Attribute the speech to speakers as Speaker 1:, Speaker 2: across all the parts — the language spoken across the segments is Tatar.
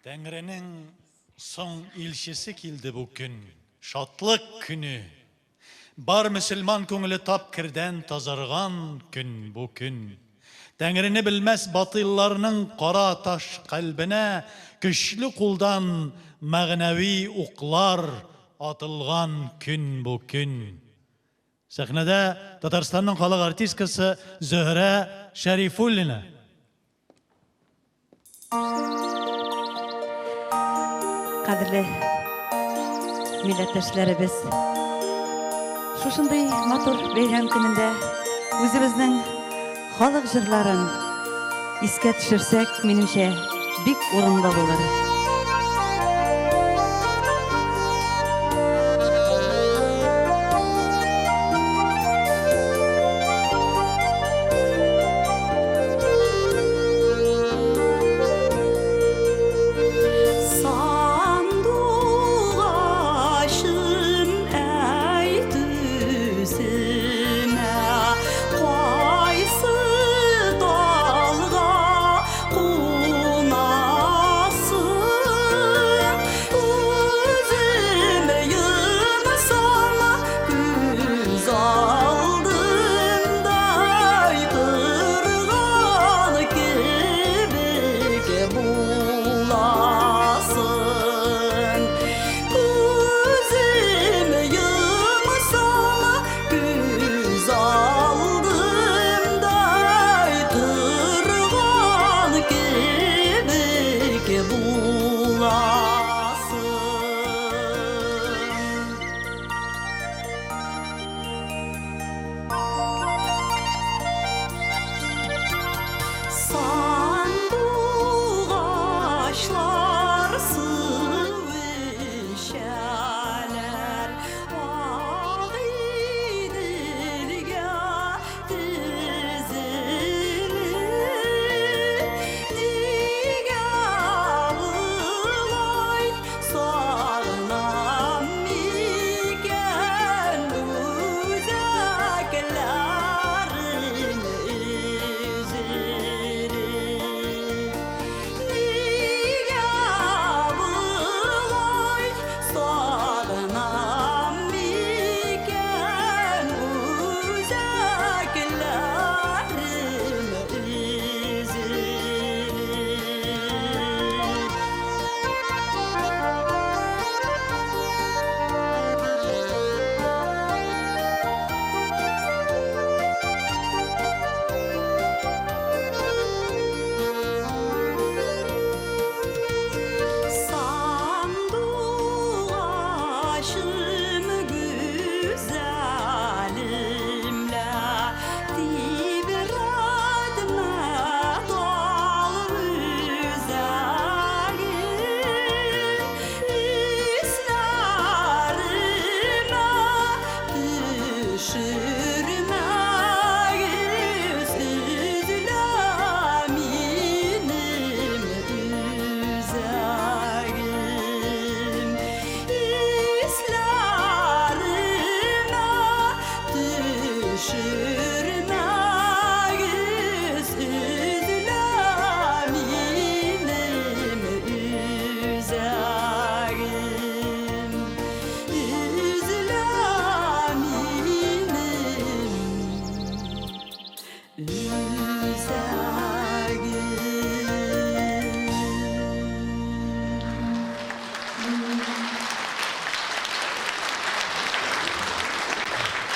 Speaker 1: Тәңренең соң илчесе килде бу көн, шатлык көне. Бар мөселман күңеле тап кердән тазарган көн бу көн. Тәңрене белмәс батыйлларның кара таш кальбенә көчле кулдан мәгънәви уклар атылган көн бу көн. Сәхнәдә Татарстанның халык артисткасы Зөһрә Шәрифуллина.
Speaker 2: Кадерле милләттәшләребез, шушындый матур бәйрәм көнендә үзебезнең халык җырларын искә төшерсәк, минемчә, бик урынлы булыр.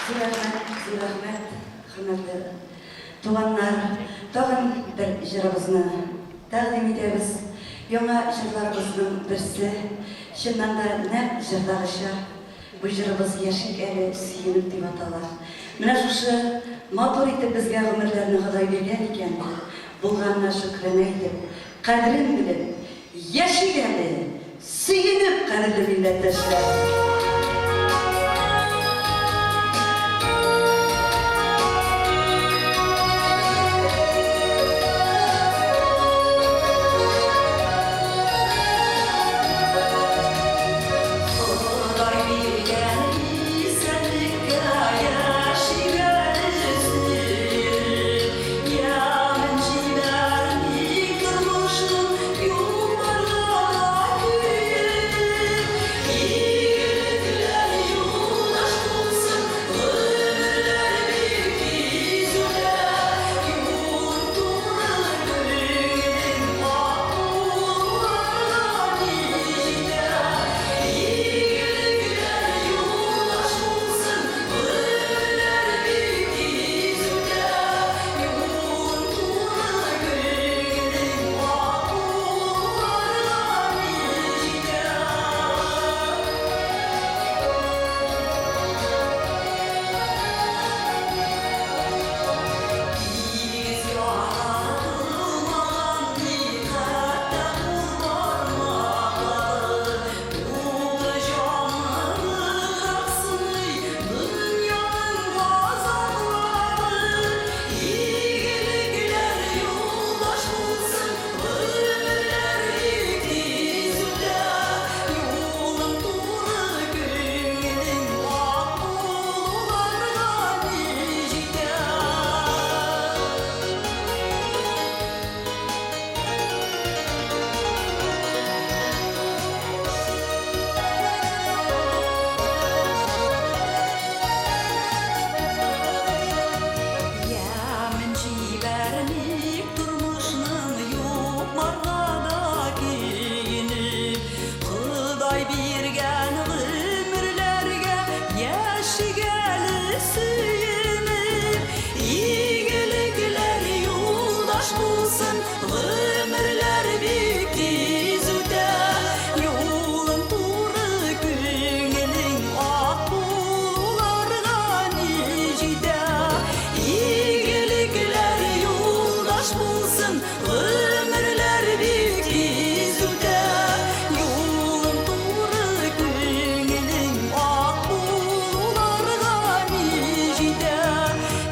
Speaker 2: Зур рәхмәт, зур рәхмәт, хөрмәтле туганнар. Тагын бер җырыбызны тәкъдим итәбез. Яңа җырларыбызның берсе, чыннан да нәкъ җырдагыча, бу җырыбыз Яшик әле сөенеп дип атала. Менә шушы матур итеп безгә гомерләрне Ходай биргән икән, булганына шөкранә итеп, кадерен белеп, яшик әле, сөенеп, кадерле милләттәшләр!
Speaker 3: Ходай биргән исәнлеккә яшик әле сөенеп, Ямен җибәрмик тормышның юк-барларына. Гомерләр бик тиз үтә. Юлың туры, күңелең ак булуларга ни җитә.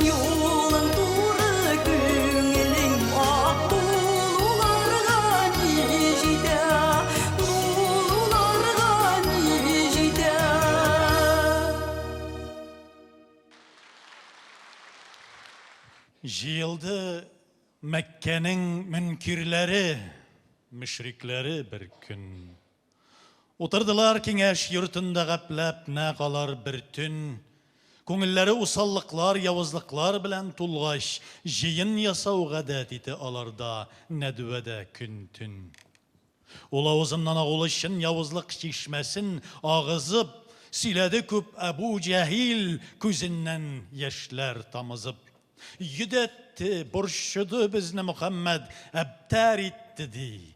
Speaker 3: Юлың туры, күңелең ак булуларга ни җитә. Булуларга ни җитә.
Speaker 1: Җыелды Мәккәнең мөнкирләре, мөшрикләре бер көн. Утырдылар киңәш йортында гапләп нәкъ алар бер төн. Күңелләре усаллыклар, явызлыклар белән тулгач, җыен ясау гадәт ите аларда нәдвәдә көн-төн. Ул авызыннан агулы чын явызлык чишмәсен агызып, сөйләде күп Әбу Җәһил, күзеннән яшьләр тамызып. Йөдәтте, борчыды безне Мөхәммәд, әбтәр итте, ди.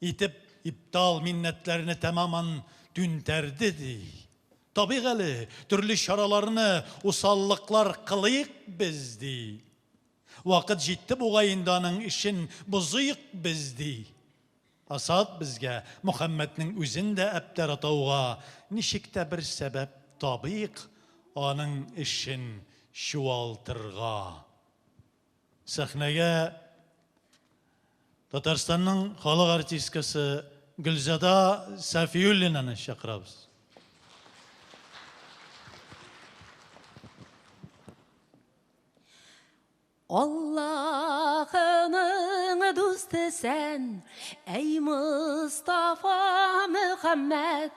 Speaker 1: Итеп ибтал миннәтләрне тәмаман түнтәрде, ди. Табыйк әле төрле чараларны, усаллыклар кылыйк без, ди. Вакыт җитте бугай инде аның эшен бозыйк без, ди. Асат безгә Мөхәммәтнең үзен дә әбтәр атауга ничек тә бер сәбәп табыйк аның эшен чуалтырга. Сәхнәгә Татарстанның халык артисткасы Гөлзада Сафиуллинаны чакырабыз.
Speaker 3: Аллаһының дусты сән, әй Мостафа Мөхәммәд,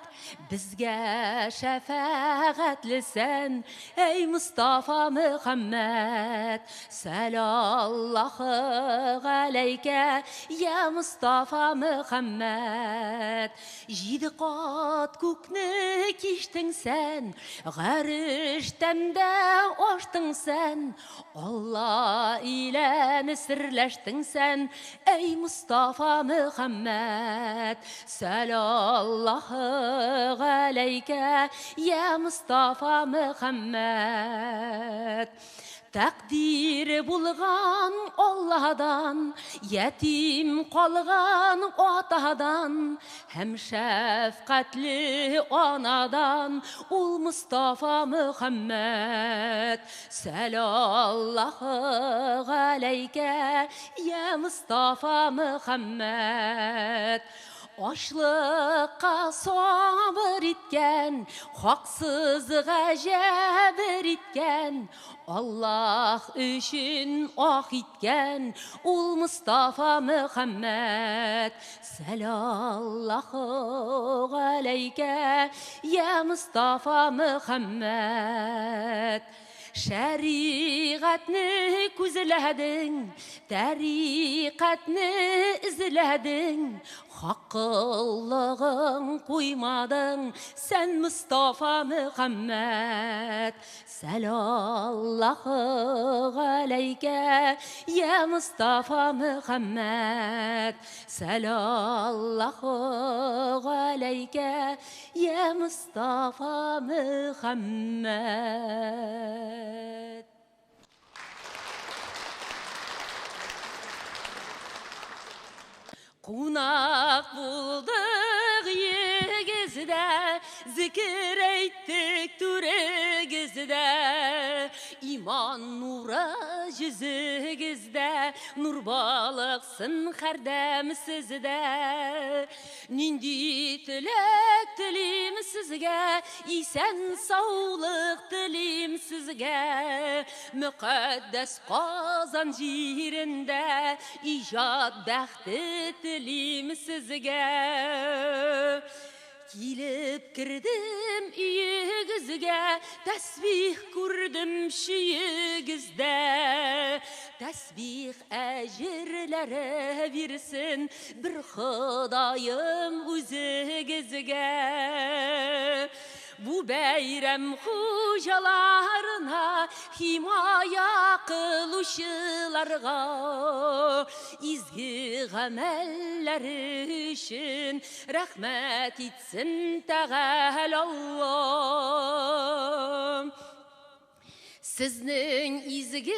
Speaker 3: безгә шәфәгатьле сән, әй Мостафа Мөхәммәд. Сәлаллаһы галәйкә, я Мостафа Мөхәммәд. Җиде кат күкне кичтең сән, гарештән дә аштың сән, Алла илән серләштең сән, әй Мостафа Мөхәммәд. Сәлаллаһы галәйкә, я Мостафа Мөхәммәд. Тәкъдир булган Аллаһдан, ятим калган атадан һәм шәфкатьле анадан ул Мостафа Мөхәммәд. Сәлаллаһы галәйкә, я Мостафа Мөхәммәд. Ачлыкка сабыр иткән, хаксызга җәбер иткән, Аллаһ өчен ах иткән ул Мостафа Мөхәммәд. Сәлаллаһу галәйкә, я Мостафа Мөхәммәд. Шәригатьне күзләдең, тәрикатьне эзләдең, хаккыллыгың куймадың, сән Мостафа Мөхәммәд. Сәлаллаһу галәйкә, я Мостафа Мөхәммәд. Сәлаллаһу галәйкә, я Мостафа Мөхәммәд. Кунак булдык өегездә, зикер әйттек түрегездә. Иман нуры йөзегездә, нур балыксын һәрдәм сездә. Нинди теләк телим сезгә, исән саулык телим сезгә. Мөкатдәс Казан җирендә иҗат бәхте телим сезгә. Килеп кердем өегезгә, тәсбих күрдем чөегездә. Тәсбих әҗерләре бирсен бер Ходаем үзегезгә. Бу бәйрәм хуҗаларына, химая кылучыларга, изге гамәлләре өчен рәхмәт итсен Тәгалә Алла. Сезнең изге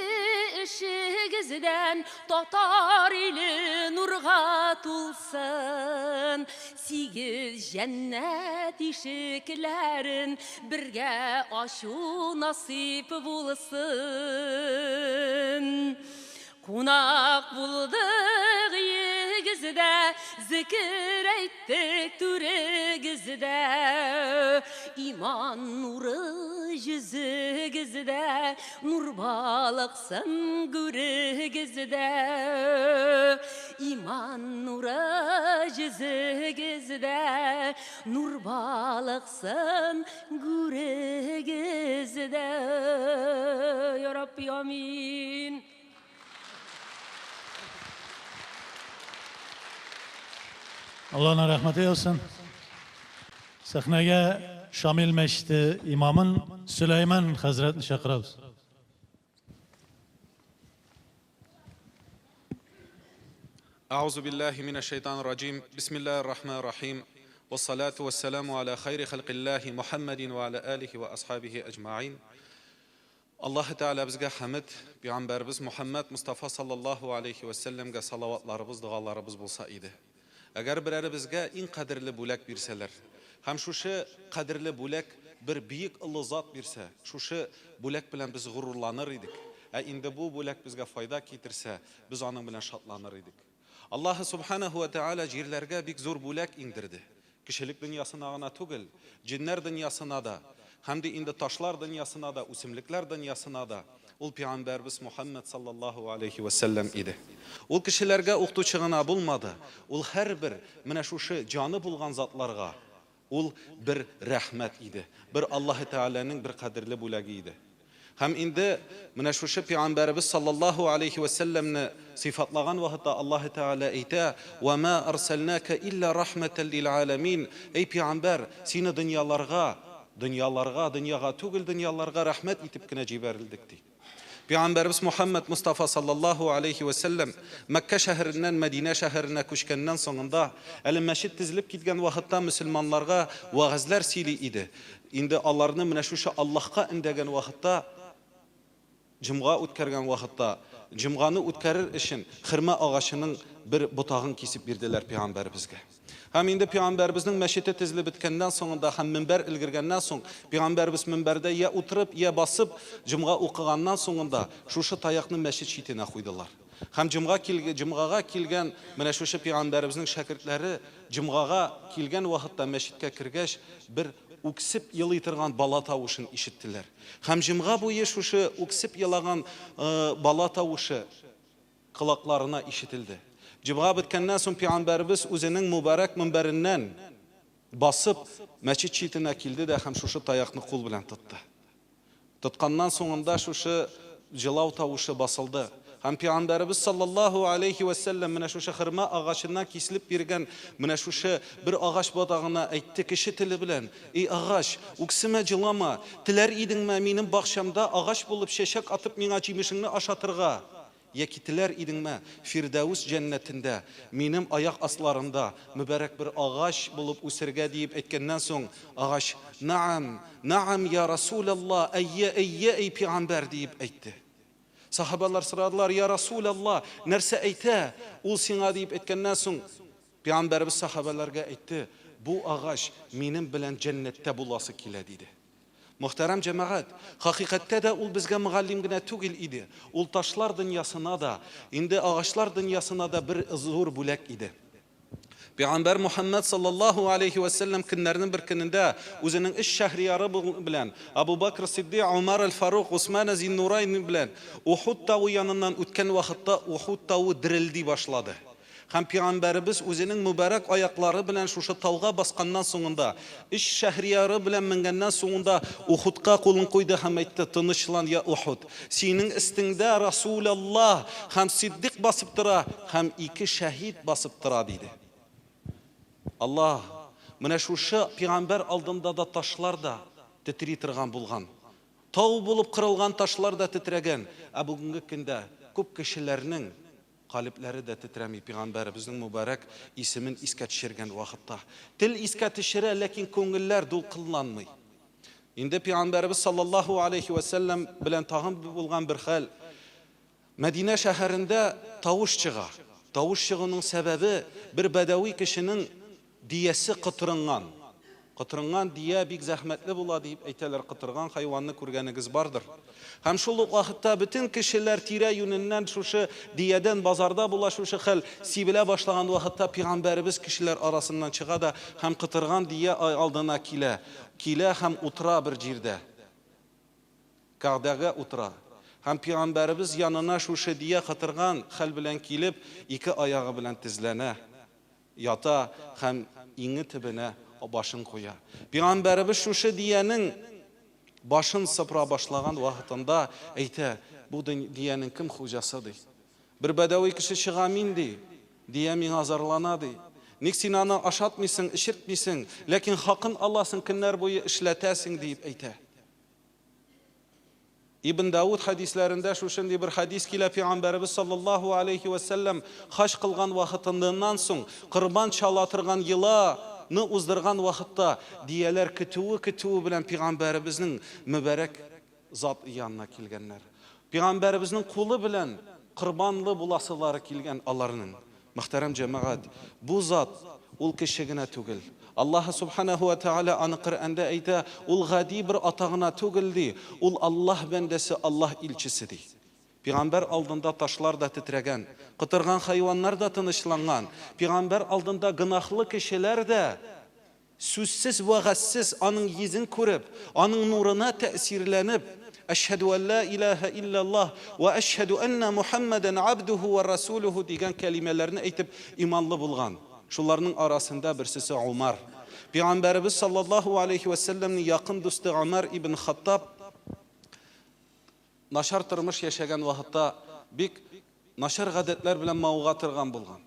Speaker 3: эшегездән татар иле нурга тулсын. Сигез җәннәт ишекләрен бергә ачу насыйп булсын. Кунак булдык өегездә, зикер әйттек түрегездә. Иман нуры йөзегездә, нур балыксын гүрегездә. Иман нуры йөзегездә, нур балыксын гүрегездә. Я Рабби, амин.
Speaker 1: Алланың рәхмәте яусын. Сәхнәгә Шамил мәчете имамын Сөләйман хәзрәтне чакырабыз.
Speaker 4: أعوذ بالله من الشيطان الرجيم بسم الله الرحمن الرحيم والصلاة والسلام على خير خلق الله محمد وعلى آله وأصحابه أجمعين Аллаһы Тәгаләбезгә хәмд, пәйгамбәребез Мухаммад Мустафа саллаллаһу алейхи вә сәлләмгә салаватларыбыз, догаларыбыз булса иде. Әгәр берәребезгә иң кадерле бүләк бирсәләр, һәм шушы кадерле бүләк бер бөек олы зат бирсә, шушы бүләк белән без горурланыр идек. Ә инде бу бүләк безгә файда китерсә, без аның белән шатланыр идек. Аллаһы Субханаһу вә Тәгалә җирләргә бик зур бүләк иңдерде. Кешелек дөньясына гына түгел, җеннәр дөньясына да, һәм дә инде ташлар дөньясына да, үсемлекләр дөньясына да. Ул пәйгамбәребез Мухаммад саллаллаһу алейхи вә сәлләм иде. Ул кешеләргә укытучы гына булмады, ул һәрбер менә шушы җаны булган затларга ул бер рәхмәт иде, бер Аллаһы Тәгаләнең бер кадерле бүләге иде. Һәм инде менә шушы пәйгамбәребез саллаллаһу алейхи вә сәлләмне сыйфатлаган вакытта Аллаһы Тәгалә әйтә: "Ва ма арсалнака илля рахматан лил аламин". Эй пәйгамбәр, сине дөньяларга, дөньяларга, дөньяга түгел, дөньяларга рәхмәт итеп кенә җибәрелдек ди. Пәйгамбәребез Мухаммад Мустафа саллаллаһу алейхи вә сәлләм Мәккә шәһәреннән Мәдинә шәһәренә күчкәннән соңында, әле мәчет тезелеп киткән вакытта мөселманнарга вәгазьләр сөйли иде. Инде аларны менә шушы Аллаһка эндәгән вакытта, җомга үткәргән вакытта, җомганы үткәрер өчен хөрмә агачының бер ботагын кисеп бирделәр пәйгамбәребезгә. Һәм инде пәйгамбәребезнең мәчете тезелеп беткәннән соңында һәм минбәр өлгергәннән соң, пәйгамбәребез минбәрдә я утырып, я басып җомга укыганнан соңында шушы таякны мәчет читенә куйдылар. Һәм җомга килгән, җомгага килгән менә шушы пәйгамбәребезнең шәкертләре җомгага килгән вакытта мәчеткә кергәч, бер үксеп елый торган бала тавышын ишеттеләр. Һәм җомга буе шушы үксеп елаган бала тавышы колакларына ишетелде. Җомга беткәннән соң пәйгамбәребез үзенең мөбарәк минбәреннән басып мәчет читенә килде дә һәм шушы таякны кул белән тотты. Тотканнан соңында шушы җылау тавышы басылды. Һәм пәйгамбәребез саллаллаһу алейхи вә сәлләм менә шушы хөрмә агачыннан киселеп биргән менә шушы бер агач ботагына әйтте кеше теле белән: "Эй агач, үксемә, җылама, теләр идеңме минем бакчамда агач булып чәчәк атып миңа җимешеңне ашатырга? Яки теләр идеңме Фирдәүс җәннәтендә минем аяк асларымда мөбарәк бер агач булып үсергә?" диеп әйткәннән соң, агач: "Наам, наам я Расулаллаһ, әйе, әйе, эй пәйгамбәр" диеп әйтте. Сахабалар сорадылар: "Я Расулаллаһ, нәрсә әйтә ул сиңа?" диеп әйткәннән соң, пәйгамбәребез сахабаларга әйтте: "Бу агач минем белән җәннәттә буласы килә", диде. Мөхтәрәм җәмәгать, хакыйкатьтә дә ул безгә мөгаллим генә түгел иде. Ул ташлар дөньясына да, инде агачлар дөньясына да бер зур бүләк иде. Пәйгамбәр Мухаммад саллаллаһу алейхи вә сәлләм көннәрнең бер көнендә үзенең өч шәһрияры белән Абу Бакр Сиддик, Умар аль-Фарук, Усман Зиннурайн белән Ухуд тавы яныннан үткән вакытта Ухуд тавы дерелди башлады. Һәм пәйгамбәребез үзенең мөбарәк аяклары белән шушы тауга басканнан соңында, өч шәһрияры белән менгәннән соңында Ухудка кулын куйды һәм әйтте: "Тынычлан, я Ухуд, синең өстеңдә Расулаллаһ һәм Сиддик басып тора, һәм ике шәһид басып тора", диде. Аллаһ, менә шушы пәйгамбәр алдында да ташлар да тетри торган булган. Тау булып кырылган ташлар да тетрәгән. Ә бүгенге көндә күп кешеләрнең калебләре дә тетрәми пәйгамбәребезнең мөбарәк исемен искә төшергән вакытта. Тел искә төшерә, ләкин күңелләр дулкынланмый. Инде Пәйгамбәребез саллаллаһу алейхи вә сәлләм белән тагын булган бер хәл. Мәдинә шәһәрендә тавыш чыга. Тавыш чыгуның сәбәбе, бер бәдәви кешенең диясе котырынган. Котырынган дия бик зәхмәтле була диеп әйтәләр, котырган хайванны күргәнегез бардыр. Һәм шул ук вакытта бөтен кешеләр тирә-юненнән шушы диядән базарда була шушы хәл сибелә башлаган вакытта пигамбәребез кешеләр арасыннан чыга да һәм котырган дия алдына килә. Килә һәм утыра бер җирдә. Кәгъбәгә утыра. Һәм пигамбәребез янына шушы дия котырган хәл белән килеп, ике аягы белән тезләнә. Ята һәм иңе төбенә башын куя. Пигамбәребез шушы диянең башын сыпыра башлаган вакытында әйтә, Бу диянең кем хуҗасы, ди. Бер бәдәви кеше чыга, мин, ди. Дия миңа зарлана, ди. Ник син аны ашатмыйсың, эчертмисең, ләкин хакын аласың, көннәр буе эшләтәсең, диеп әйтә. Ибн Дауд хәдисләрендә шушындый бер хәдис килә, Пәйгамбәребез саллаллаһу алейхи вә сәлләм хаҗ кылган вакытыннан соң, корбан чала торган йола ны уздырган вакытта, дияләр көтүе-көтүе белән Пәйгамбәребезнең мөбарәк зат янына килгәннәр. Пәйгамбәребезнең кулы белән корбанлы буласылары килгән аларның. Мөхтәрәм җәмәгать, бу зат ул кеше генә түгел. Аллаһы Субханәһү вә Тәгалә аны Коръәндә әйтә, ул гади бер ата гына түгел, ди, ул Аллаһ бәндәсе, Аллаһ илчесе, ди. Пигамбәр алдында ташлар да тетрәгән, котырган хайваннар да тынычланган, пигамбәр алдында гөнаһлы кешеләр дә Сүзсез, вәгазьсез аның йөзен күреп, аның нурына тәэсирләнеп, Әшһәдү ән лә иләһә илляллаһ вә әшһәдү әннә Мухәммәдән абдүһү вә расүлүһү дигән кәлимәләрне әйтеп иманлы булган. Шуларның арасында берсесе Умар. Пәйгамбәребез саллаллаһу алейһи вә сәлләмнең якын дусты Умар ибн Хаттаб начар тормыш яшәгән вакытта бик начар гадәтләр белән мавыга торган булган.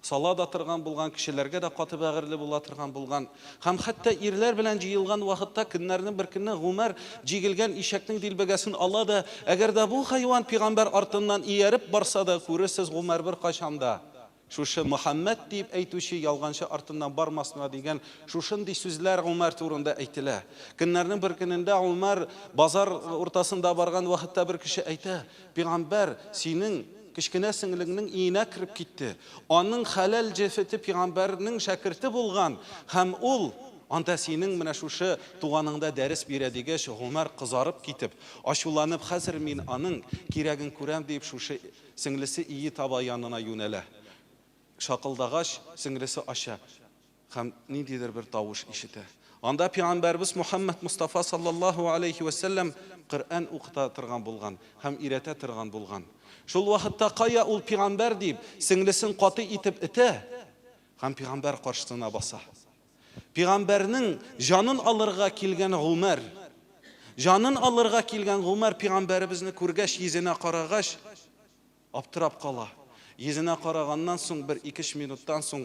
Speaker 4: Сала да торган булган, кешеләргә дә каты бәгырьле була торган булган. Һәм хәтта ирләр белән җыелган вакытта көннәрнең бер көнне Гомәр җигелгән ишәкнең дилбегәсен ала да, әгәр дә бу хайван пигамбәр артыннан ияреп барса да, күрерсез, Гомәр беркайчан да шушы Мөхәммәд диеп әйтүче ялганчы артыннан бармасмы дигән шушындый сүзләр Гомәр турында әйтелә. Көннәрнең бер көнендә Гомәр базар уртасында барган вакытта бер кеше әйтә, Пигамбәр, синең кечкенә сеңлеңнең өенә кереп китте. Аның хәләл җефете пигамбәрнең шәкерте булган һәм ул анда синең менә шушы туганыңда дәрес бирә, дигәч, Гомәр кызарып китеп, ачуланып, хәзер мин аның кирәген күрәм, диеп, шушы сеңлесе ие таба янына юнәлә. Шакылдагач, сеңлесе ача. Һәм ниндидер бер тавыш ишетә. Анда пәйгамбәребез Мухәммәд Мостафа саллаллаһу алейһи вә сәлләм Коръән укыта торган булган һәм өйрәтә торган булган. Шул вакытта кая ул пәйгамбәр дип, сеңлесен каты итеп этә һәм пәйгамбәр каршысына баса. Пәйгамбәрнең җанын алырга килгән Гомәр, җанын алырга килгән Гомәр пәйгамбәребезне күргәч, йөзенә карагач, Аптырап кала. Йөзенә караганнан соң, бер ике-өч минуттан соң,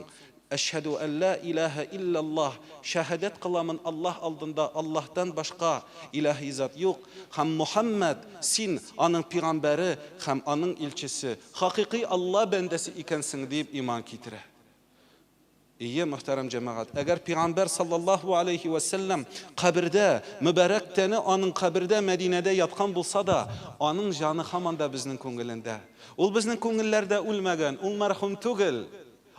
Speaker 4: Әшһәдү ән лә иләһә илляллаһ, шәһадәт кыламын Аллаһ алдында, Аллаһтан башка илаһи зат юк, һәм Мухәммәд, син, Аның пигамбәре һәм Аның илчесе, хакыйкый Алла бәндәсе икәнсең, диеп иман китерә. Ие, мөхтәрәм җәмәгать, әгәр пигамбәр саллаллаһу алейһи вә сәлләм кабердә, мөбарәк тәне аның кабердә Мәдинәдә яткан булса да, аның җаны һаман да безнең күңелендә. Ул безнең күңелләрдә үлмәгән, ул мәрхүм түгел.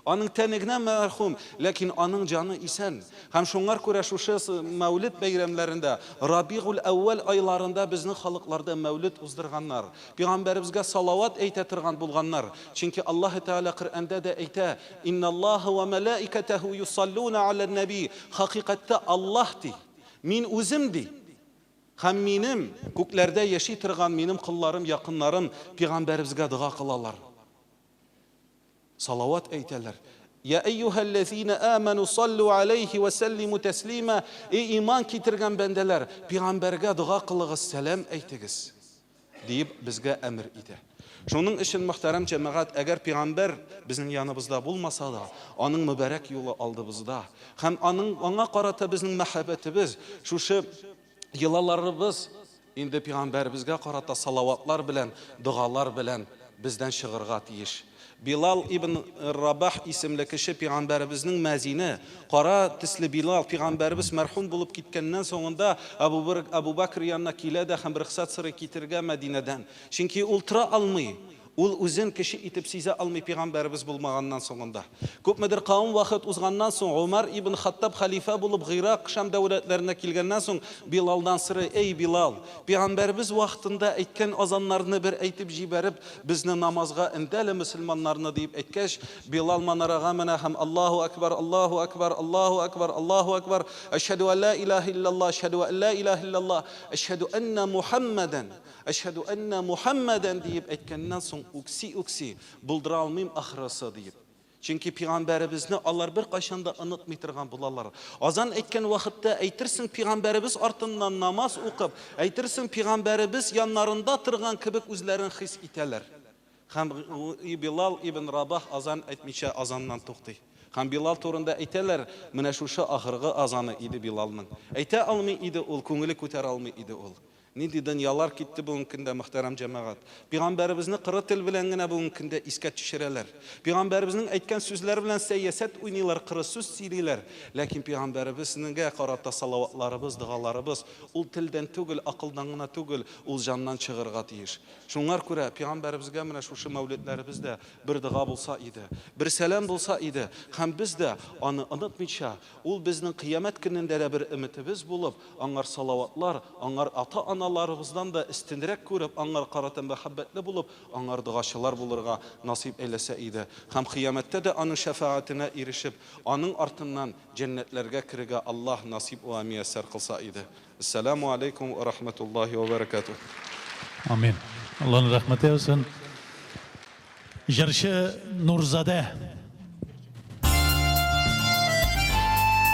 Speaker 4: Аның тәне генә мәрхүм, ләкин аның җаны исән. Һәм шуңар күрә шушы Мәүлид бәйрәмнәрендә, Рабигуль-әүвәл айларында безнең халыкларда Мәүлид уздырганнар. Пигамбәребезгә салават әйтә торган булганнар. Чөнки Аллаһы Тәгалә Коръәндә дә әйтә, Инналлаһа вә мәләикәтәһү юсаллуна алән-нәби, хакыйкатьтә Аллаһ, ди, Мин үзем, ди, һәм минем, күкләрдә яши торган минем колларым, якыннарым пигамбәребезгә дога кылалар. Салават әйтәләр. Йә әйюһәлләзинә әмәнү саллү аләйһи вә сәллимү тәслимә, Эй иман китергән бәндәләр, пигамбәргә дога кылыгыз, сәлам әйтегез, диеп безгә әмер итә. Шуның өчен, мөхтәрәм җәмәгать, әгәр пигамбәр безнең яныбызда булмаса да, аның мөбарәк юлы алдыбызда һәм аның аңа карата безнең мәхәббәтебез, шушы йолаларыбыз инде пигамбәребезгә карата салаватлар белән, догалар белән бездән чыгырга тиеш. Билал ибн Рабах исемле кеше пәйгамбәребезнең мәзине, кара төсле Билал пәйгамбәребез мәрхүм булып киткәннән соңында Абу Бакр янына килә дә һәм рөхсәт сорый китергә Мәдинәдән. Чөнки ул тора алмый. Ул үзен кеше итеп сизә алмый пәйгамбәребез булмаганнан соңында. Күпмедер кавым вакыт узганнан соң Умар ибн Хаттаб хәлифә булып Гыйрак, Шам дәүләтләренә килгәннән соң Билалдан сорый: "Эй Билал, пәйгамбәребез вакытында әйткән азаннарны бер әйтеп җибәреп, безне намазга өндә әле мөселманнарны", диеп әйткәч, Билал манарага менә һәм Аллаһу акбар, Аллаһу акбар, Аллаһу акбар, Аллаһу акбар, әшһәду ан ла илаһа иллаллаһ, әшһәду ан ла илаһа иллаллаһ, әшһәду анна Мухаммадан, әшһәду анна Мухаммадан диеп әйткәннән соң үкси-үкси, булдыра алмыйм ахрысы диеп. Чөнки пәйгамбәребезне алар бер кайчан да онытмый торган булалар. Азан әйткән вакытта әйтерсең пәйгамбәребез артыннан намаз укып, әйтерсең пәйгамбәребез яннарында торган кебек үзләрен хис итәләр. Һәм Билал ибн Рабах азан әйтмичә азаннан туктый. Һәм Билал турында әйтәләр, менә шушы ахыргы азаны иде Билалның. Әйтә алмый иде ул, күңеле күтәрә алмый иде ул. Нинди дөньялар китте бүгенге көндә, мөхтәрәм җәмәгать. Пәйгамбәребезне коры тел белән генә бүгенге көндә искә төшерәләр. Пәйгамбәребезнең әйткән сүзләре белән сәясәт уйныйлар, коры сүз сөйлиләр. Ләкин пәйгамбәребезнең карата салаватларыбыз, догаларыбыз ул телдән түгел, акылдан гына түгел, ул җаннан чыгырга тиеш. Шуңар күрә пәйгамбәребезгә менә шушы мәүледләребез дә бер дога булса иде, бер сәлам булса иде, һәм без дә аны онытмыйча, ул безнең кыямәт көнендә дә бер өметебез булып, аңар салаватлар, аңар ата-аналарыбыздан да өстенрәк күреп, аңар карата мәхәббәтле булып, аңар догачылар булырга насыйп әйләсә иде. Һәм кыямәттә дә аның шәфәгатенә ирешеп, аның артыннан җәннәтләргә керергә Аллаһ насыйп вә мияссәр кылса иде. Ассаламу алейкум ва рахматуллахи ва баракатух.
Speaker 1: Амин. Аллаһның рәхмәте яусын. Җырчы Нурзадә.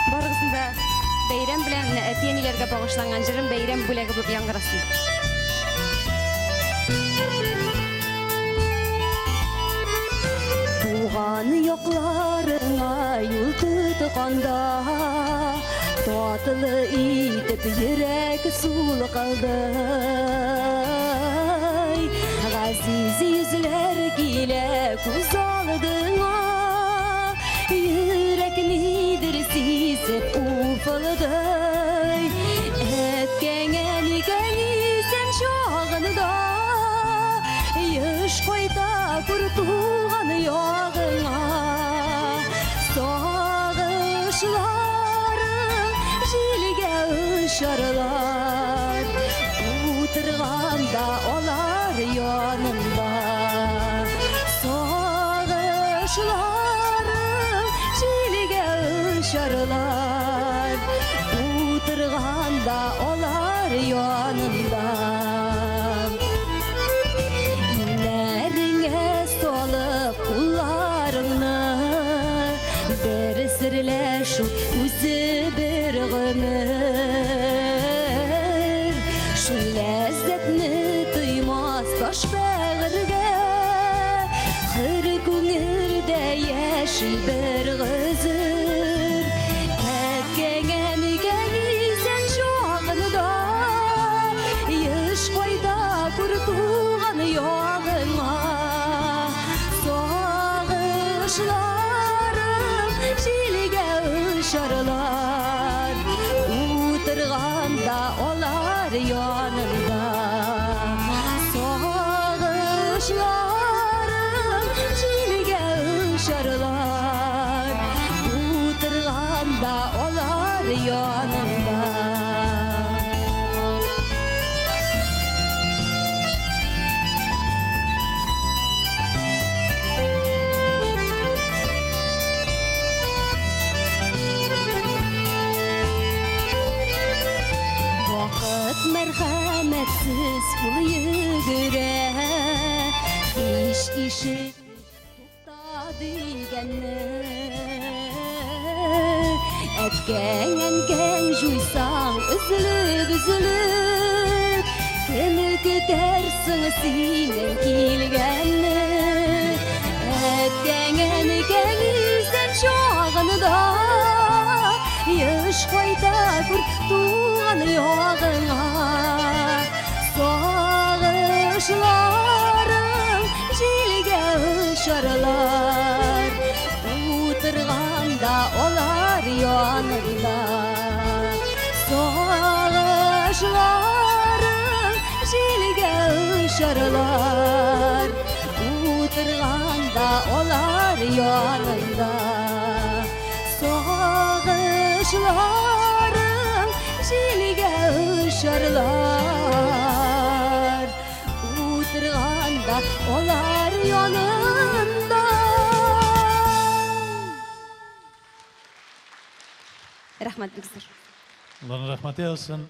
Speaker 5: Барыгызны да бәйрәм белән, менә әти-әниләргә багышланган җырым бәйрәм бүләге булып яңгырасын. Туган якларыңа юл тотканда, татлы итеп йөрәк сулкылдый. Газиз йөзләр килә күз алдыңа, йөрәк нидер сизеп уфылдый. Әткәң, әнкәң исән чагында, еш кайта күр туган ягыңа. Сагышларың җилгә очарлар, утырганда алар янында. Сагышларың җилгә очарлар, утырганда алар янында. Иңнәреңә салып кулларыңны, бер серләшү үзе бер гомер. Шул ләззәтне тоймас таш бәгырьгә, хөр күңелдә яши бер гозер. Әткәң, әнкәң исән чагында, еш кайта күр туган ягыңа. Сагышларың җилгә очарлар, утырганда алар янында. Сагышларың җилгә очарлар, утырганда алар янында. Вакыт мәрхәмәтсез, ул йөгерә, һич ишетми тукта дигәнне. Әткәң, әнкәң җуйсаң, өзелеп, өзелеп, кем көтәрсең синең килгәнне? Әткәң, әнкәң исән чагында, еш кайта күр туган ягыңа. Сагышларың җилгә
Speaker 3: очарлар, Утырганда алар янында. Сагышларың җилгә очарлар, Утырганда алар янында. Сагышларың җилгә очарлар, Утырганда алар янында.
Speaker 5: Рәхмәт бик зур.
Speaker 1: Алланың рәхмәте яусын.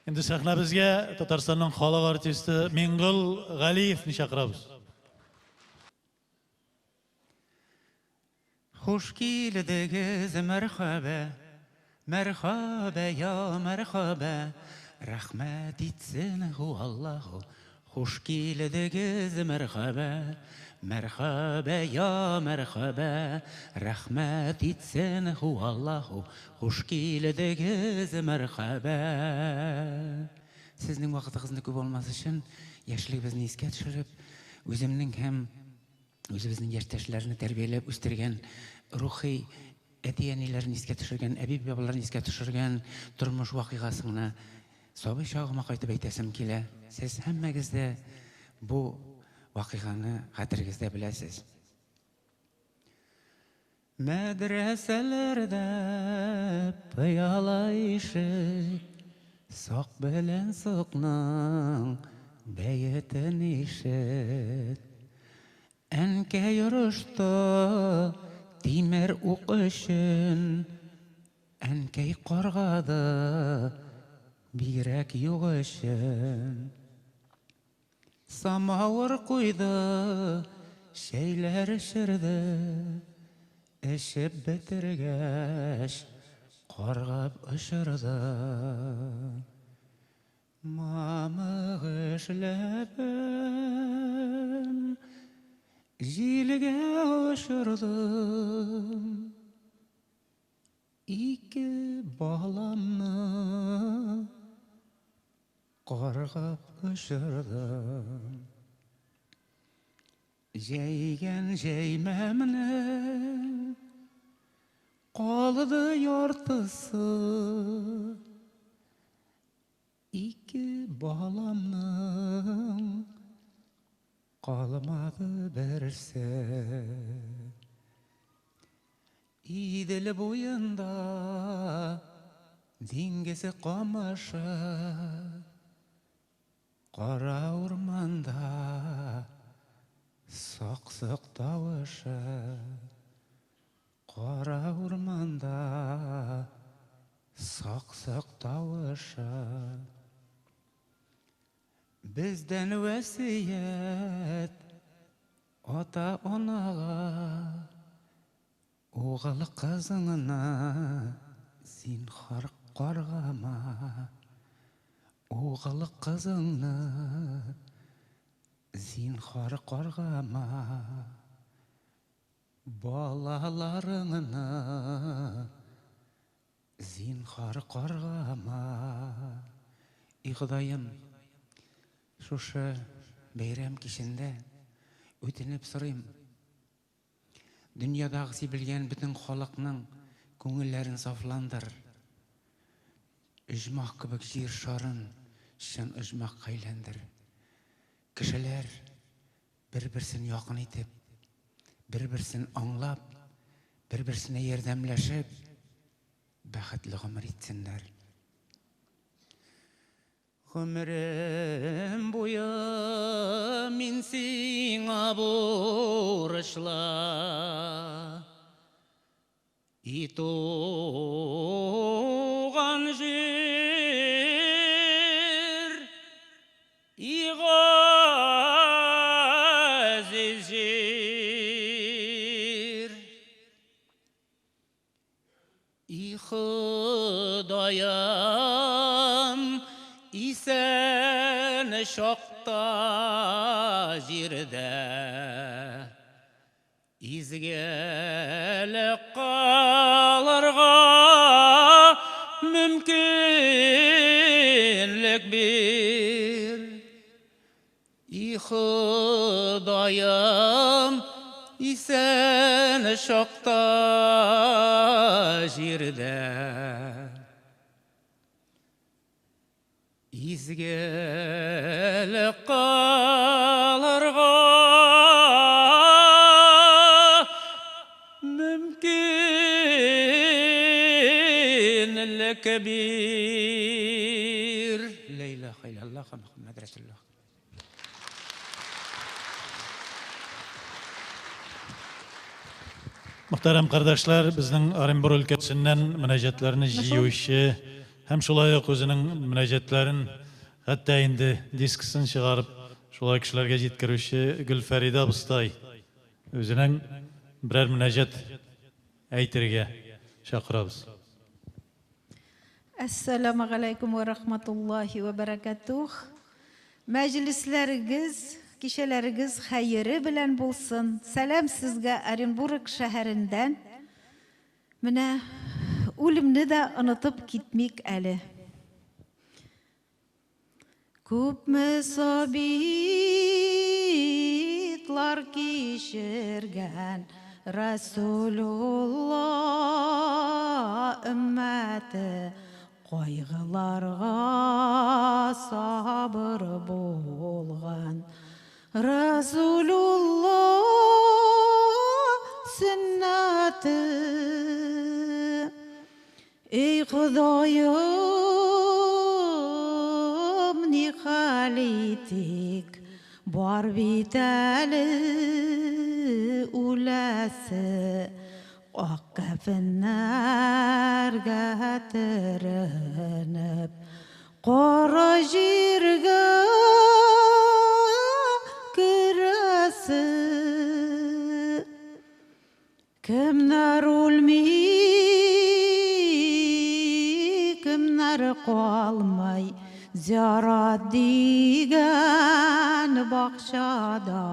Speaker 1: Инде сәхнәбезгә Татарстанның халык артисты Миңгол Галиевне чакырабыз.
Speaker 6: Хуш килдегез, мәрхәбә, мәрхәбә, я мәрхәбә, рәхмәт итсен ху Аллаһу. Хуш килдегез, мәрхәбә, мәрхәбә, я мәрхәбә, рәхмәт итсен ху Аллаһу. Хуш килдегез, мәрхәбә. Сезнең вакытыгызны күп алмас өчен, яшьлегебезне искә төшереп, үземнең һәм үзебезнең яшьтәшләрне тәрбияләп үстергән рухи әти-әниләрен искә төшергән, әби-бабаларын искә төшергән тормыш вакыйгасын гына сабый чагыма кайтып әйтәсем килә. Сез һәммәгез дә бу вакыйганы хәтерегездә беләсез. Мәдрәсәләрдә пыяла ишек, сак белән сокның бәетен ишет. Әнкәй орышты тимер ук өчен, әнкәй каргады бигрәк юк өчен. Самавыр куйды, чәйләр эчерде, эчеп бетергәч, каргап очырды. Мамык эшләпәм җилгә очырдым. Ике баламны каргап очырдым. Җәйгән җәймәмне калды яртысы. Ике баламның калмады берсе. Идел буенда диңгез камышы, кара урманда сак-сок тавышы, кара урманда сак-сок тавышы. Бездән васыять ата-анага, угыл кызыңны зинһар каргама. Угыл кызыңны зинһар каргама. Балаларыңны зинһар каргама. И Ходаем, шушы бәйрәм кичендә үтенеп сорыйм. Дөньядагы сибелгән бөтен халыкның күңелләрен сафландыр. Оҗмах кебек җир шарын чын оҗмахка әйләндер. Кешеләр бер-берсен якын итеп, бер-берсен аңлап, бер-берсенә ярдәмләшеп, бәхетле гомер итсеннәр. Гомерем буе мин сиңа бурычлы. И туган җир, и газиз җир. И Ходаем, исән чакта җирдә изгелек кылырга мөмкинлек бир. И Ходаем, Исән чакта җирдә Изгелек кылырга мөмкинлек бир. Лә илаһа иллаллаһ Мөхәммәд рәсулуллаһ.
Speaker 1: Мөхтәрәм кардәшләр, безнең Оренбур өлкәсеннән мөнәҗәтләрне җыючы һәм шулай ук үзенең мөнәҗәтләрен хәтта инде дискысын чыгарып, шулай кешеләргә җиткерүче Гөлфәридә абыстай үзенең берәр мөнәҗәт әйтергә чакырабыз.
Speaker 7: Әссәламегаләйкүм вә рахматуллаһи вә бәрәкәтүх. Мәҗлесләрегез, кичәләрегез хәере белән булсын. Сәлам сезгә Оренбург шәһәрендән. Менә үлемне дә онытып китмик әле. Күпме сабитлар кичергән Рәсүлулла өммәте Кайгыларга сабыр булган Рәсүлулла сөннәте. Эй Ходаем, ни хәл итик, бар бит әле үләсе, ак кәфеннәргә төренеп, кара җиргә керәсе. Кемнәр үлми, кемнәр калмый зиярат дигән бакчада.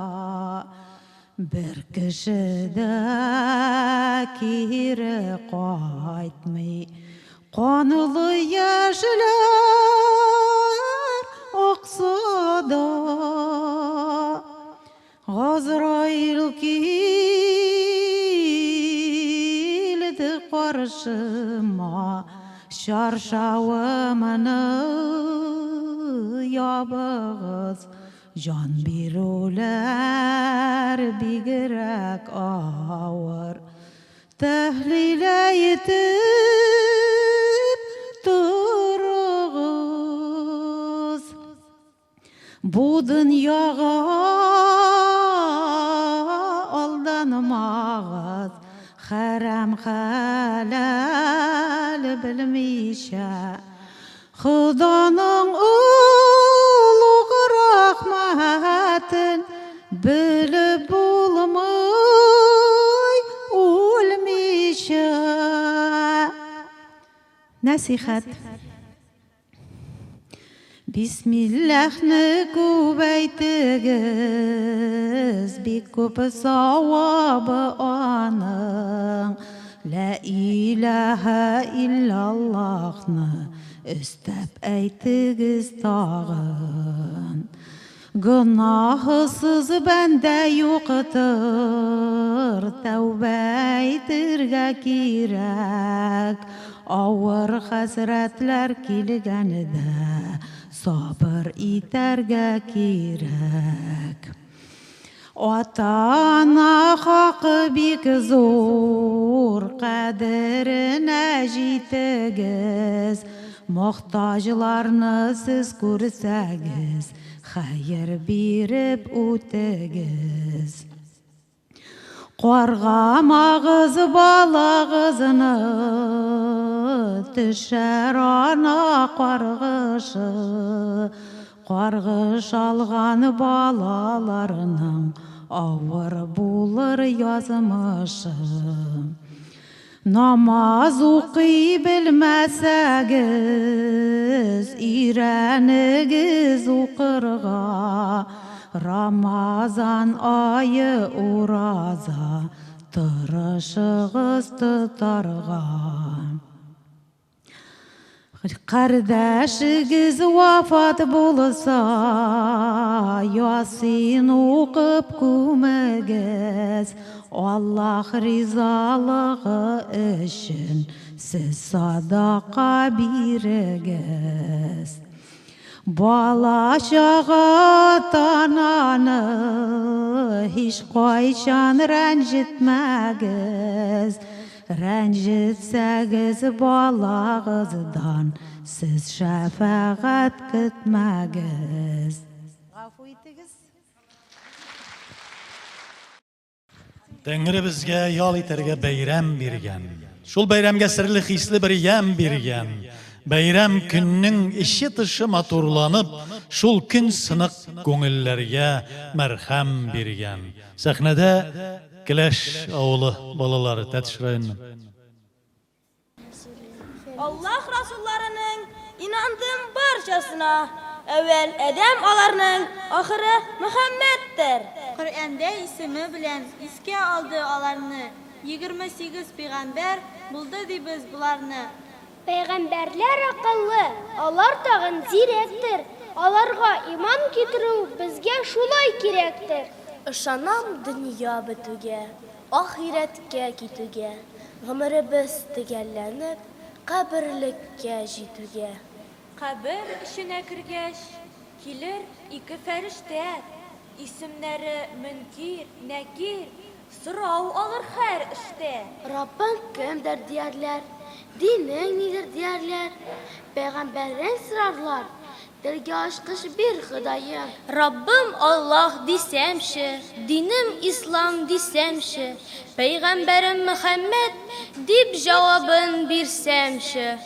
Speaker 7: Бер кеше дә кире кайтмый. Канлы яшьләр акса да. Газраил килде каршыма, Чаршавымны ябыгыз, Җан бирүләр бигрәк авыр. Тәһлил әйтеп торыгыз. Бу дөньяга алданмагыз, хәрам хәләл белмичә. Ходаның олуг рәхмәтен белеп булмый үлмичә. Нәсихәт. Бисмилләһне күп әйтегез, бик күп савабы аның. Лә иләһә иллаллаһны өстәп әйтегез тагын. Гөнаһысыз бәндә юктыр, тәүбә итергә кирәк. Авыр хәсрәтләр килгәндә, сабыр итәргә кирәк. Ата-ана хакы бик зур, кадеренә җитегез. Мохтаҗларны сез күрсәгез, хәер биреп үтегез. Каргамагыз балагызны, төшәр ана каргышы. Каргыш алган балаларның авыр булыр язмышы. Намаз укый белмәсәгез, өйрәнегез укырга. Рамазан ае ураза, тырышыгыз тотарга. Кардәшегез вафат булса, Ясин укып күмегез. Аллаһ ризалыгы өчен сез садака бирегез. Бала чага тананы һич кайчан рәнҗетмәгез. Рәнҗетсәгез балагыздан сез шәфәгать көтмәгез. Гафу итегез.
Speaker 1: Тәңре безгә ял итәргә бәйрәм биргән. Шул бәйрәмгә серле хисле бер ямь биргән. Бәйрәм көннең эче тышы матурланып, шул көн сынык күңелләргә мәрхәм биргән. Сәхнәдә Келәш авылы балалары Тәтеш районыннан.
Speaker 8: Аллаһ расулларының инандым барчасына. Әүвәл Адәм аларның, ахыры Мөхәммәддер.
Speaker 9: Коръәндә исеме белән искә алды аларны, 28 пигамбәр булды дибез боларны.
Speaker 10: Пәйгамбәрләр акыллы, алар тагын зирәктер, аларга иман китерү безгә шулай кирәктер.
Speaker 11: Ышанам дөнья бетүгә, ахирәткә китүгә, гомеребез төгәлләнеп, каберлеккә җитүгә.
Speaker 12: Кабер эченә кергәч, килер ике фәрештә, исемнәре Мөнкир, Нәкир, сорау алыр һәр эштә.
Speaker 11: Раббың кемдер, диярләр, динең нидер, диярләр, пәйгамбәрең сорарлар, телгә ачкыч бир, Ходаем.
Speaker 13: Раббым Аллаһ дисәмче, динем Ислам дисәмче, пәйгамбәрем Мөхәммәд дип җавабын бирсәмче.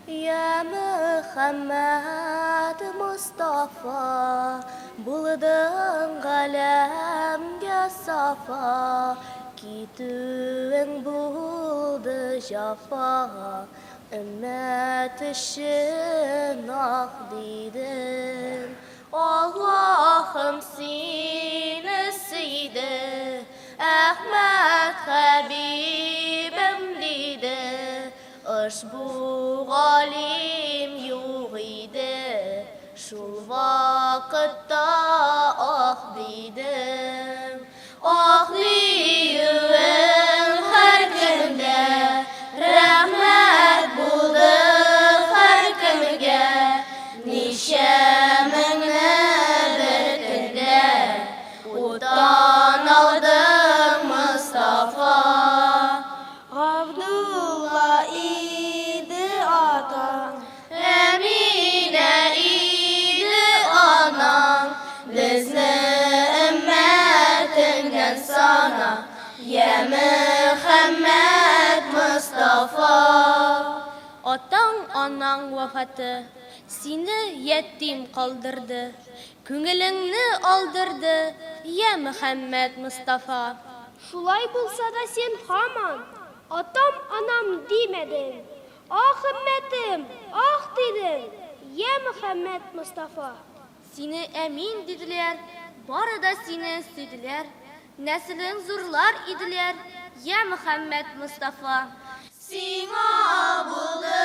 Speaker 11: Я Мөхәммәд Мостафа, булдың галәмгә сафа, китүең булды җафа, өммәт өчен ах дидең. Аллаһым сине сөйде, Әхмәт хәбибем диде. Ошбу галим юк иде, шул вакытта ах дидем. Ах диюең һәр көндә рәхмәт булды һәркемгә. Ничә меңне бер көндә уттан алдың, Мостафа.
Speaker 9: Габдулла иде атаң.
Speaker 13: Әминә иде анаң. Безне өммәтеңнән сана, йә Мөхәммәд Мостафа.
Speaker 11: Атаң-анаң вафаты сине ятим калдырды, Күңелеңне алдырды, йә Мөхәммәд Мостафа.
Speaker 10: Шулай булса да син һаман атам-анам димәдең, Ах, өммәтем, ах дидең, йә Мөхәммәд Мостафа.
Speaker 11: Сине әмин диделәр, бары да сине сөйделәр, Нәселең зурлар иделәр, йә Мөхәммәд Мостафа.
Speaker 13: Сиңа булды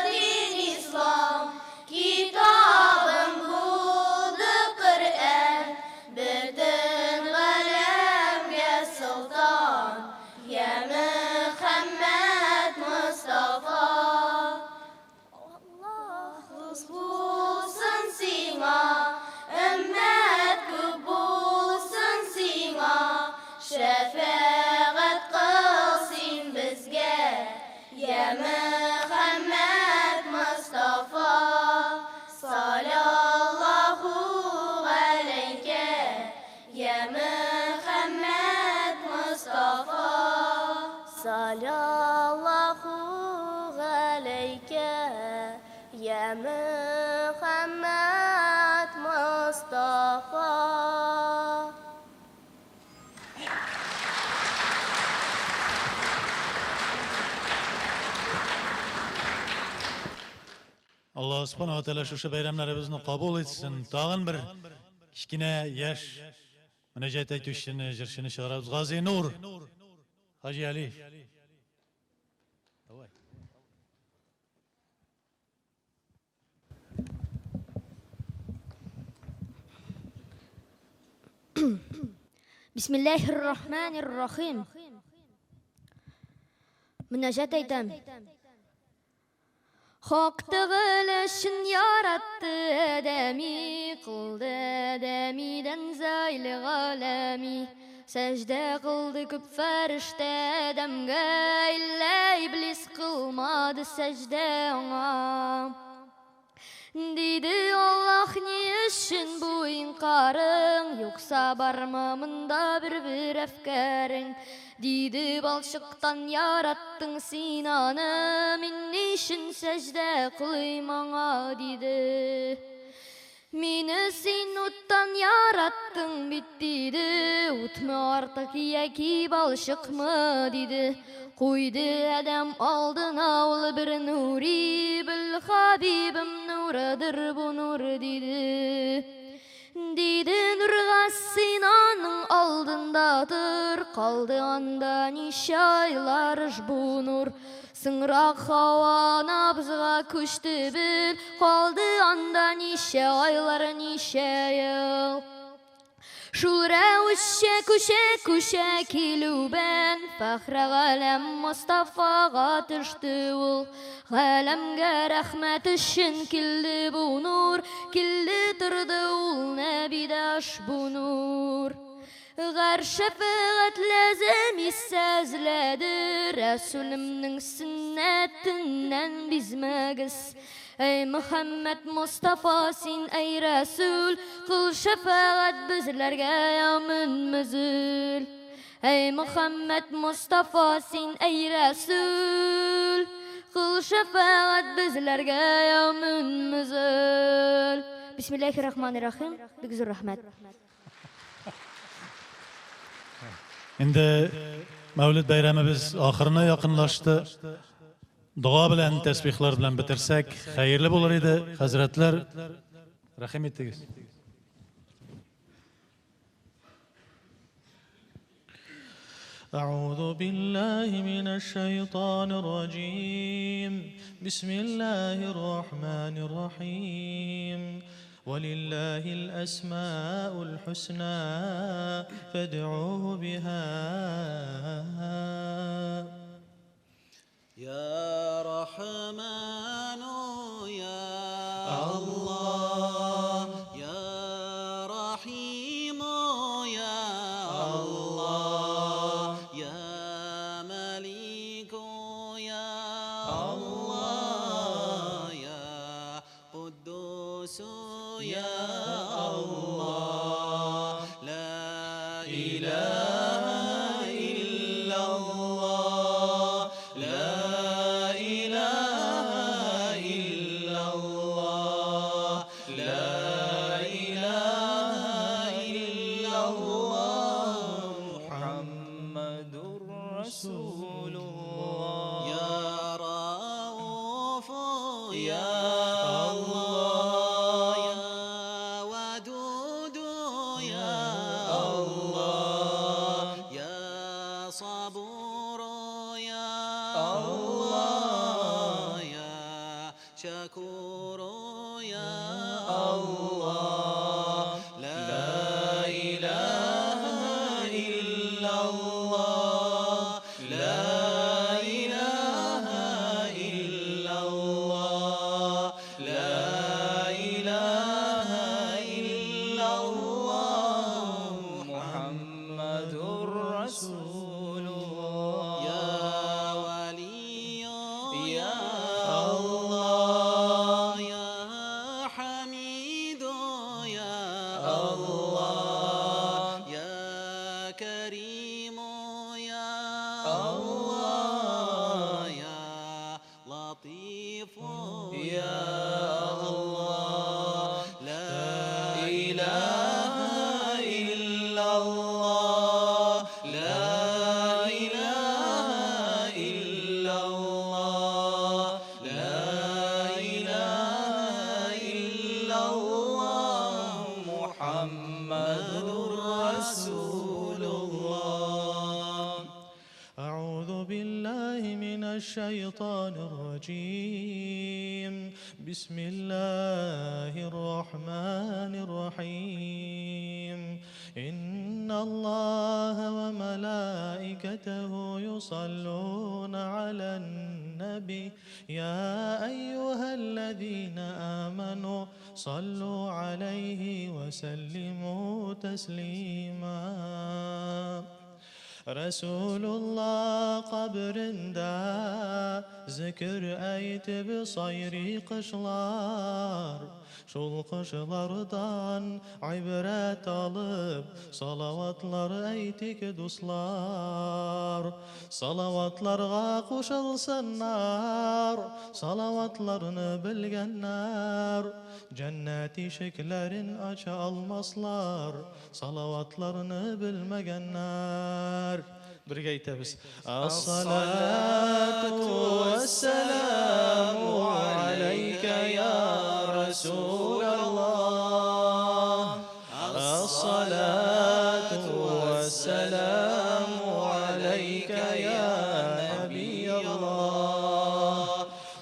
Speaker 13: дин ислам, китабың булды Коръән, бөтен галәмгә солтан, йә Мөхәммәд Мостафа. Аллаһ дус булсын сиңа, өммәт күп булсын сиңа, шәфәгать кыл син безгә, йә Мөхәммәд Мостафа. Салаллаһу галәйкә, йә Мөхәммәд Мостафа.
Speaker 11: Салаллаһу галәйкә, йә Мөхәммәд Мостафа.
Speaker 1: Аллаһ Субхану ва Тәгалә шушы бәйрәмнәребезне кабул итсен. Тагын бер кечкенә яшь мөнәҗәт әйтүчене, җырчыны чыгарабыз. Газинур Хаҗи Алиев. Давай.
Speaker 11: Бисмиллаһир-рахманир-рахим. Мөнәҗәт әйтәм. Хак Тәгалә чын яратты Адәми, кылды Адәмидән зайл галәми. Сәҗдә кылды күп фәрештә Адәмгә, иллә Иблис кылмады сәҗдә аңа. Диде Аллаһ, ни өчен бу инкарың, юкса бармы монда бер-бер әфкәрең? Диде, балчыктан яраттың син аны, мин ни өчен сәҗдә кылыйм аңа? Диде. Мине син уттан яраттың бит, диде, утмы артык яки балчыкмы, диде. Куйды Адәм алдына ул бер нури, бел, хабибым, нурыдыр бу нур, диде. Диде нурга син аның алдында тор, калды анда ничә айлар ошбу нур. Соңрак һава набзга күчте бел, калды анда ничә айлар, ничә ел. Шул рәвешчә күчә-күчә килүбән Фәхре галәм Мостафага төште ул. Галәмгә рәхмәт өчен килде бу нур, Килде торды ул нәбидә ошбу нур. Гәр шәфәгать ләзем исә эзләде, Рәсүлемнең сөннәтеннән бизмәгез. Әй Мөхәммәд Мостафа, син әй Рәсүл, Кыл шәфәгать безләргә ямен мөзел. Әй Мөхәммәд Мостафа, син әй Рәсүл, Кыл шәфәгать безләргә ямен мөзел. Бисмиллахир-рахманир-рахим. Бик зур рәхмәт.
Speaker 1: Инде Мәүлид бәйрәмебез ахырына якынлашты. Дога белән, тәсбихлар белән бетерсәк, хәерле булыр иде. Хәзрәтләр, рәхим итегез.
Speaker 14: أعوذ بالله من الشيطان الرجيم بسم الله الرحمن الرحيم ولله الأسماء الحسنى فادعوه بها
Speaker 15: يا رحمن يا الله يا رحيم يا الله يا مليك يا الله يا قدوس يا الله لا إله إلا الله لا إله إلا الله لا إله إلا الله
Speaker 14: محمد رسول الله
Speaker 15: يا رؤوف يا الله يا ودود يا الله يا صبور يا الله يا شكور يا الله لا إله إلا الله لا إله إلا الله لا إله إلا الله
Speaker 14: محمد رسول الله
Speaker 15: يا ولي
Speaker 14: يا
Speaker 15: الله يا حميد يا الله يا كريم يا الله يا لطيف يا الله لا إله إلا الله لا إله إلا الله لا إله إلا الله
Speaker 14: محمد رسول الله
Speaker 15: أعوذ
Speaker 14: بالله من الشيطان الرجيم بسم الله الرحمن الرحيم إن الله وملائكته يصلون على النبي يا أيها الذين آمنوا صلوا عليه وسلموا تسليما. Rasulullah kabrinde zikir aytib sayri qishlar, Şul qishlardan ibret alıp salavatlar aytik dostlar. Salavatlarga qo'shilsinlar salavatlarni bilganlar, Cennet işiklerin aça almaslar salavatlarni bilmegenler. Birga aytamiz. As-salatu vesselamu alayka ya Resulallah. As-salatu vesselamu alayka ya Nabiyallah.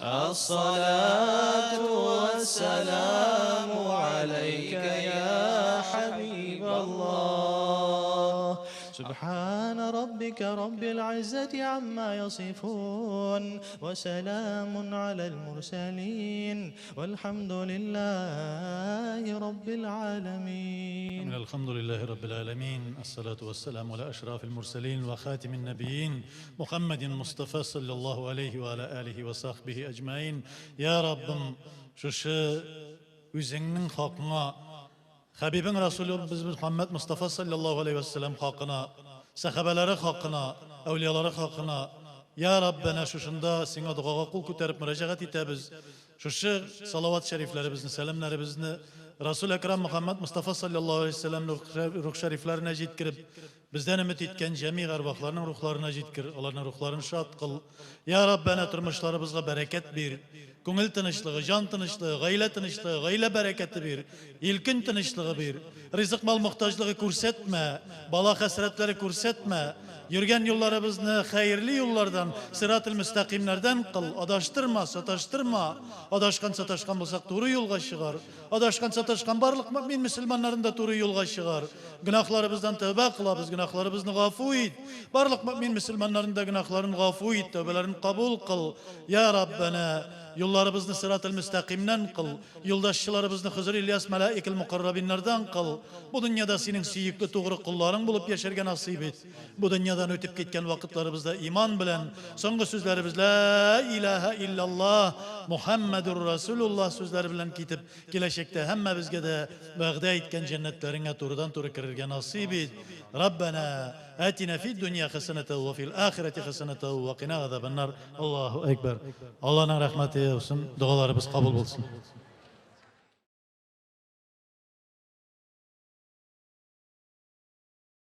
Speaker 14: As-salatu vesselamu alayka ya Habiballah. سبحان ربك رب العزة عما يصفون وسلام على المرسلين والحمد لله رب العالمين.
Speaker 1: الحمد لله رب العالمين، الصلاة والسلام على أشرف المرسلين وخاتم النبيين محمد المصطفى صلى الله عليه وعلى آله وصحبه أجمعين. يا Rabbim, şuшы үзеңнең хакыңа, Хабибың Расулыбыз Мөхәммәд Мустафа саллаллаху алейхи вәссәлам хакына, сахабалары хакына, әүлиялары хакына, я Раббана, шушында сиңа догага кул күтәреп мөрәҗәгать итәбез. Шушы салават шәрифләребезне, сәламнәребезне Расул Әкрам Мөхәммәд Мустафа саллаллаху алейхи вәссәлам рух шәрифләренә җиткереп, бездән өмет иткән җәмигъ әрвахларның рухларына җиткер, аларның рухларын шат кыл. Я Раббана, тормышларыбызга бәрәкәт бир. Күңел тынычлыгы, җан тынычлыгы, гаилә тынычлыгы, гаилә бәрәкәте бир. Илкөн тынычлыгы бир. Ризык мал мохтаҗлыгы күрсәтмә, бала хәсрәтләре күрсәтмә. Йөргән юлларыбызны хәерле юллардан, сиратыл мөстәкыймнәрдән кыл. Адаштырма, саташтырма. Адашкан, саташкан булсак, туры юлга чыгар. Адашкан, саташкан барлык мөмин мөселманнарын да туры юлга чыгар. Гөнаһларыбыздан тәүбә кылабыз, гөнаһларыбызны гафу ит. Барлык мөмин мөселманнарын да гөнаһларын гафу ит, тәүбәләрен кабул кыл. Я Раббана, юлларыбызны сиратыл мөстәкыймнән кыл. Юлдашчыларыбызны Хызыр Ильяс мәлаикел мукаррабиннардан кыл. Бу дөньяда синең сөекле тугры колларың булып яшәргә насыйп ит. Бу дөньядан үтеп киткән вакытларыбызда иман белән соңгы сүзләребез ла илаһа иллаллаһ Мухаммадур Расулуллаһ сүзләре белән китеп, киләчәктә һәммәбезгә дә вәгъдә иткән җәннәтләреңә турыдан-туры керергә насыйп ит. Раббана атина фид дөнья хәсәнәтә ва фил ахирәти хәсәнәтә ва кина азабаннар. Аллаһу акбар. Аллаһның рәхмәте булсын, догаларыбыз кабул булсын.